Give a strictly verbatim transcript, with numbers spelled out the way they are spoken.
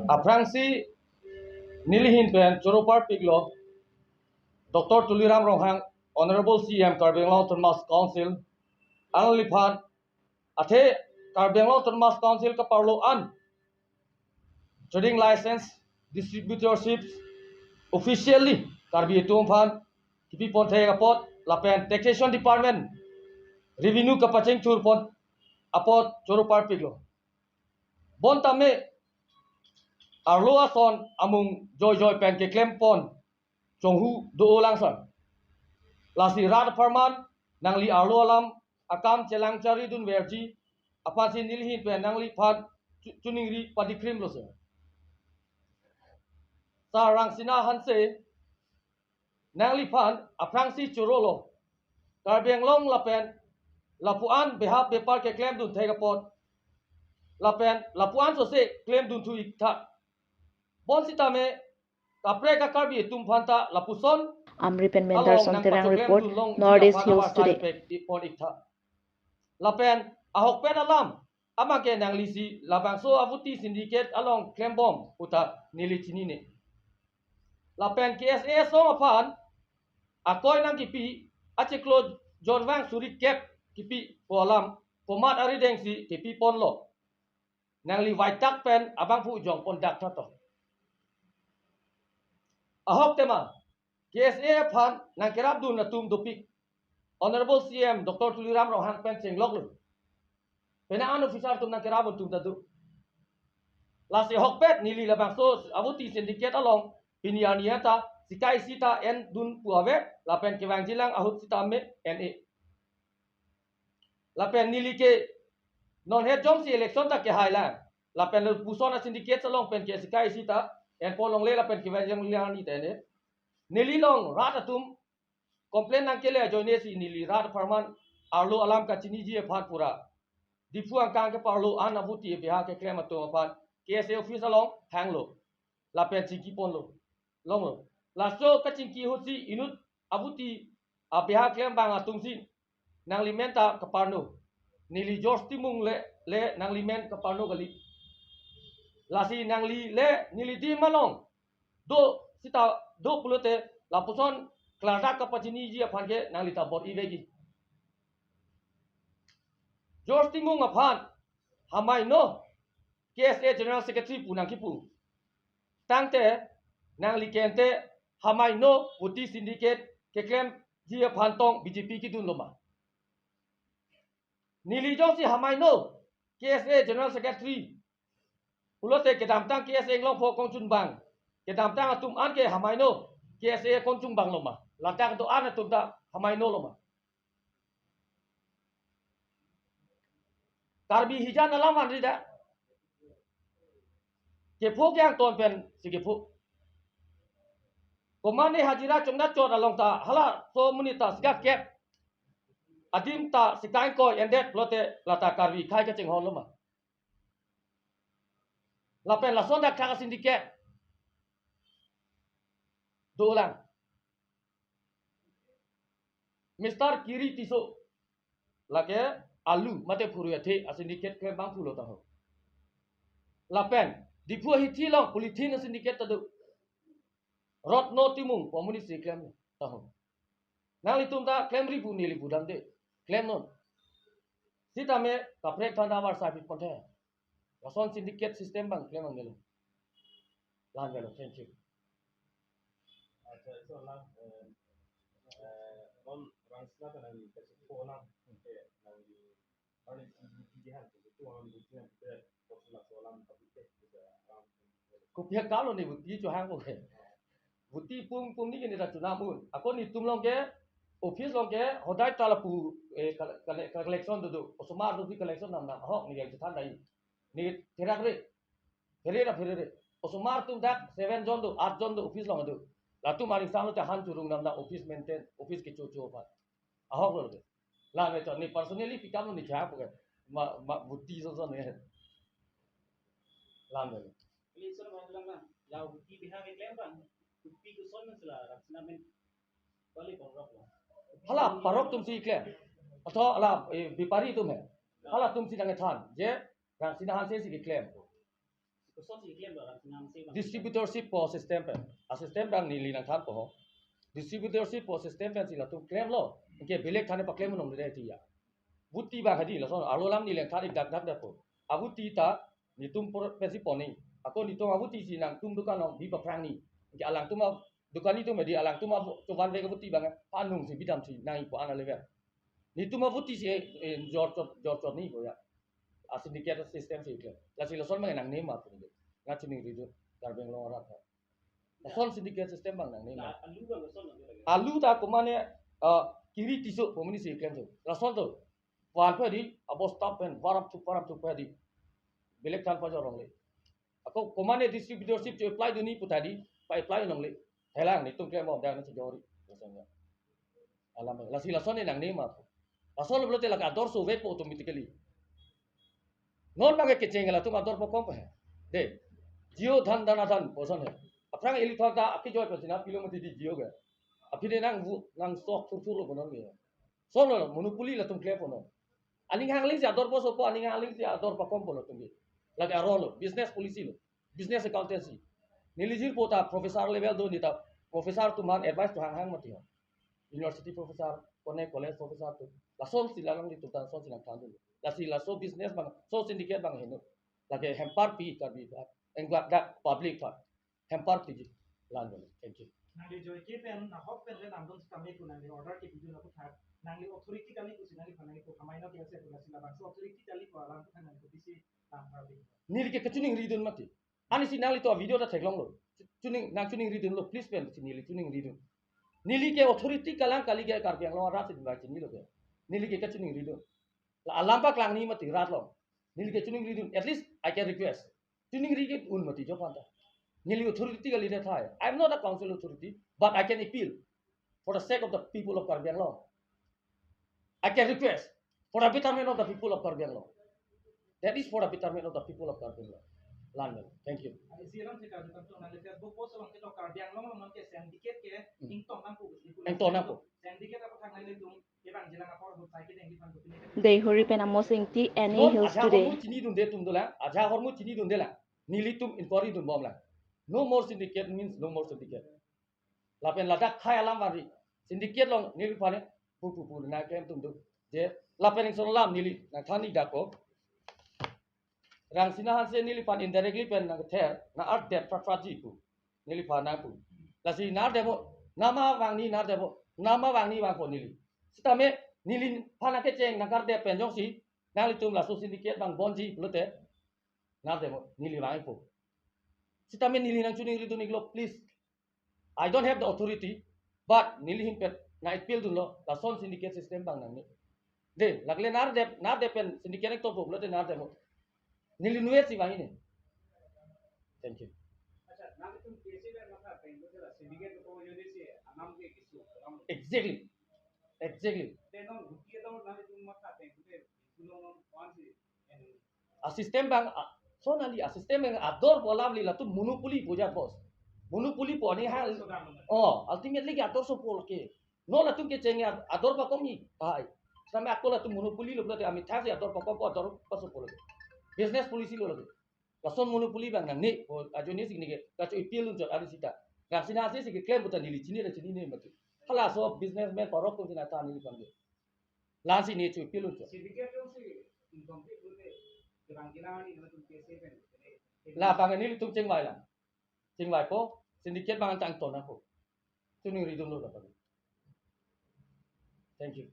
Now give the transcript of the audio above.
Aphrangsi nelihin pen choro parpiklo, Doctor Tuliram Ronghang, Honorable C M Karbi Anglong Autonomous Council, alangliphan, athe Karbi Anglong Autonomous Council kaparlo an trading license, distributorship officially Karbi atum aphan kipi pon thek apot lapen Taxation Department revenue kapachingthur pon apot choro parpiklo. Bonta me arlo ason amung joijoi pen keklem pon chonghu do-o lang sar. Lasi rat apharman nangli arlo alam akam chelang chari dunverji aphansi nelihin pen nangliphan chu-, choningri padikrimlo sir. Sar Rangsina Hanse, nangliphan aphrangsi chorolo. Karbi Anglong lapen lapu-an beha bepar keklem dun thek apot, lapen lapu-an sose klem dunthu ik tha. Bonsitame kaprek a-Karbi atum aphanta lapuson Amri pen Menthur along Sonterang nangpachoklem report, dun longji North East aphan Hills avar Today. Sai pek i pon ik tha. Lapen ahokpet alam, amake nanglisi labangso avuti syndicate along klembom puta neli chinine. Lapen K S A asong aphan akoi nangkipi achiklo jonvang suri kep kipi pu alam komat aridengsi kipi ponlo. Nangli vaitak pen abangphu jong pon dak tha to. Ahok tema, K S A aphan nangkerap dun atum dopik, Honorable C M Doctor Tuliram Ronghang pen chengloklo. Penang an officer atum nangkerap atum ta do. Lasi ahokpet neli labangso avuti syndicate along pini arni ta sikai sita en dun pu ave, lapen kevangjilang ahut sitame en-e. Lapen neli ke non het jongsi election ta kehai lang. Lapen lapuson a-syndicate along pen ke sikai sita en pon longle lapen kevangjilang ni ta en-e. Neli along rat atum complain nangkele ajoinesi neli rat apharman arlo alam kachiniji aphan pura Diphu angkang keparlo an avuti beha keklem atum aphan K S A office along hanglo. Lapen chingki ponlo. Longlo. Laso kachingki ahutsi inut avuti abeha klem abang atumsi nanglimen ta kaparno. Neli George Timung le, le nanglimen kaparno kali. Lasi nangli le neli adim along do sita do pulote lapuson klardak kapachiniji aphan ke nangli ta bor-i vekji. George Timung aphan hamaino K S A General Secretary pu nangkipu. Tangte nangli kente hamaino avuti syndicate keklemji aphan tong B J P kidunlo ma? Neli jongsi hamaino K S A General Secretary pulote kedamtang K S A inglongpo kongchunbang, kedamtang atum an ke hamaino K S A kongchunbanglo ma? Ladak do-an atum ta hamainolo ma? Karbi hijan alam anri da. Kepho ke angton pensi kepho. Komane hajira chongdat chot along ta halaso amonit ta sika kep adim ta sika ingkoi endet pulote lata Karbi akhei kachinghonlo ma? Lapen lason dak thak a-syndicate dolang. Mister Kiri Tisso, lake alu mate phurui athe a-syndicate klem abangphulo ta ho. Lapen Diphu ahithi along polythene a-syndicate ta do. Rotno Timung pu amonitsi klem ta ho. Nanglitum ta klemri pu neli pudamde. Klemnon. Sitame kaprek aphan ta avarsai pi ponthe. Lason syndicate system abang klem abang melo. La-an avelo, thank you. Acha, iso lang, eh, eh, non Rangsina ta nangli kachingki ponang, eh, nangli, nangli si di di han, kachingki ponang di di han, kita, kosula solam, tapi teh, kita, ram. Kopi akalo ni avuti chohang ko ke. Avuti pung pung ni ke neli ta chonam un. Ako nelitum along ke, office along ke, hodai ta lapu, eh, kal-, kal-, collection do do. Osomar do si collection namnam ahok neli kachethan dai. Neli therak re. Phere ra phere re. Osomar atum dak seven jon do, eight jon do, office along do. Latum aning sanglo ta han churung namnam office maintain, office kecho cho aphan. Ahok lo de. La-an ave chot neli personally pikam neli cha pu ke. Ma, ma avuti son son ne. La-an ave. Election ma lang na. La avuti beha keklem abang. Avuti koson na sila Rangsina men. Pali parok lo. Hala parok atumsi klem. Atho hala, eh, bepari atum he. Halatumsi nangkethan. Je Rangsina Hanse si keklem. Kosonsi keklem do Rangsina Hanse abang? Distributorship pu system pen. A system abang neli nangthanpo ho. Distributorship pu system pensi latum klemlo. Anke belek than paklem un'e dei ti ya. Abuti abang hadi lason arlo alam neli nangthan ik dak dak dak po. Abuti ta netum por pensi ponji. Ako netum abuti si nangtum dukan along bi paphrangji. Anke alangtum a dukan netum hadi alangtum a chuvan vek abuti abang panung si bidam si nangji pu ana level. Netum abuti si, eh, eh, jor chot, jor chot ni ko ya. A syndicate system si keklem. Lasi lason abang nangne ma pu ni. Nangchiningridun Karbi Anglong arat. Lason syndicate system abang nangne ma. Alu abang lason nangne lagi. Alu ta komane, ah, kiri tiso pu amonit si klemso. Lason to. Van pe di, abo staff pen, varam chup, varam chup pe di. Belek than pajor longle. Ako komane distributorship cho-apply dunji pu ta di, pa-apply longle. Helang netum klembom dan si jori. Lason ya. Alam lasi lason nangne ma pu. Lason lo pulote lake ador sovek po automatically. Non abang kecheng latum ador pakom he. Dei. Jio Dhan Dhan Dhan puson he. Aphrang ili thon ta aphi joi pensi nangpilo mati di Jio ke. Aphi de nangvu, nangsok thur thur lo punon ke. Lason lo monopoly latum klempo non. Aning hangling si ador pasopo, aning hangling si ador pakompo latum ke. Lake arlo lo, business policy lo. Business accountancy. Neli jirpo ta professor level do, neta professor atum aphan advice do hanghang mati ho. University professor, kone college professor atum. Lasonsi lalang di tutan lasonsi nangthandun. Lasi laso business abang, so syndicate abang heno. Lake hamper pi Karbi aphan. Ingwak dak public aphan. Hamper piji. Lan dulu. Thank you. Nangli joike pen, nahok pen le nangdun sitame pu nangli order kepidun aphuthak. Nangli authority kali pusi nangli phan nangli pu kamai no biasa pu lasi labangso authority kali pu alam aphuthak nangli pu bisi lang parbi. Neli ke kachiningridun mati. Ani si nanglitum video ta theklonglo. Chuning, nangchiningridunlo, please pen, si neli chiningridun. Neli ke authority kalang kali ke Karbi Anglong arat si nangchinilo ke. Neli ke kachiningridun. La alam paklangji mati rat along. Neli ke chiningridun. At least I can request. Chiningri ke un mati jo panta. Neli authority kali de thai. I am not a council authority, but I can appeal for the sake of the people of Karbi Anglong. I can request for the betterment of the people of Karbi Anglong. That is for the betterment of the people of Karbi Anglong. London. Thank you. Isi alam sika jukam tu nangli Facebook post along ketok Karbi Anglong along ke syndicate ke Hmm. ingtong nangpo. Ingtong nangpo. Syndicate aphuthak nanglitum kebang jilang apor ahut sai kedeng di pan bukini. Deihori pen Amos Ingti, N A Hills Today. Ajahor mo chinidunde atum dolang, ajahor mo chinidunde lang. Nelitum inquiry dunbom lang. No more syndicate means no more syndicate. Lapen ladak khei alam vari. Syndicate along neliphan pu pu pu nangklem atum do. Je lapen ingson alam neli nangthan ik dak ko. Rangsina Hanse neliphan indirectly pen nangther, nang-ardep prat pratji pu. Neliphan nangpu. Lasi nang-ardeppo, nama vangji nang-ardeppo, nama vangji vangpo neli. Sitame neliphan nangkecheng nangkardep pen jongsi nanglitum laso syndicate abang bonji pulote nang-ardeppo, neli vangpo. Sitame neli nangchiningridun iklo, please. I don't have the authority, but neli ahin pen nang-appeal dunlo, lason syndicate system abang nangne. Dei, lake le nang-ardep, nang-ardep pen syndicate ingtongpo pulote nang-ardeppo. Neli inutvet si vangji ne. Thank you. Acha, nangtum K C pen matha pen ko jala syndicate ko yo desi anam ke kisu. Exactly. Exactly. Te non rupiah to nangtum matha pen ko te, sulong non kwan si. A system abang, a, so nangli a system abang ador pu alam le latum monopoly pu ja boss. Monopoly pu aning ha. Oh, ultimately ke ador sopo lake. Non latum kecheng ador pakomji. Hai. Sitame ako latum monopoly lo pulote amethang si ador pakompo, ador pasopo lake. Business policy lo lake. Lason monopoly abang nangne, oh, ajoine si neke, kacho-appeal dunchot ari sita. Rangsina Hanse si keklem pu ta neli chini ra chinine mati. Halaso businessman parok atum si nangthan neliphan ke. Lasi ne cho-appeal dunchot. Syndicate jongsi incomplete pulote kevang kevang ni nangtum K C pen. Labang nelitum chingvai lang. Chingvaipo, syndicate abang tang ton ako. Chiningridunlo labang. Thank you.